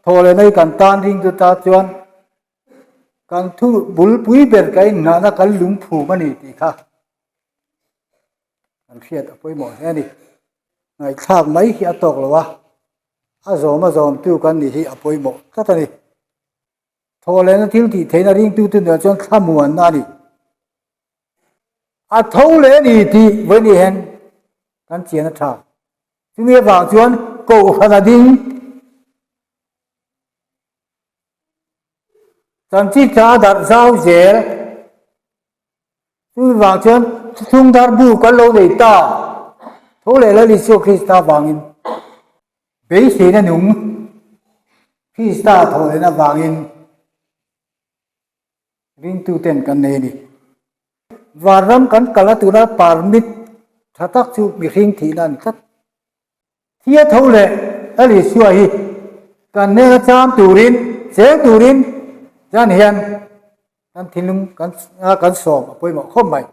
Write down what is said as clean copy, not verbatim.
Thawhlehna hi kan tan ringtu ta chuan kan thu bulpui ber ka innghahna kan lungphum a ni tih kha kan hriat a pawimawh hle a ni. Ngaihthlak mai hi a tawk lo a, a zawm a zawmtu kan nih hi a pawimawh tlat a ni. Thawhlehna thil tih theihna ringtute nunah chuan thlamuanna a ni. A tho leh a ni tih vawiin hian kan chian a tha. Chumi avang chuan Kohhran a ding. Chanchin tha a darh zau zel. Chumi vang chuan thuthlung dar bu kan lo nei ta. Tho leh Lal Isua Krista vangin beiseina nung Krista thawhlehna vangin Ringtuten kan nei a ni. Vanram kan kal a tuna permit tha tak chu mihring thihna a ni tlat. Thia tho leh Lal Isua hi kan hnena cham turin, cheng turin chuan hian kan thinlung kan kan sawm a pawimawh khawp mai.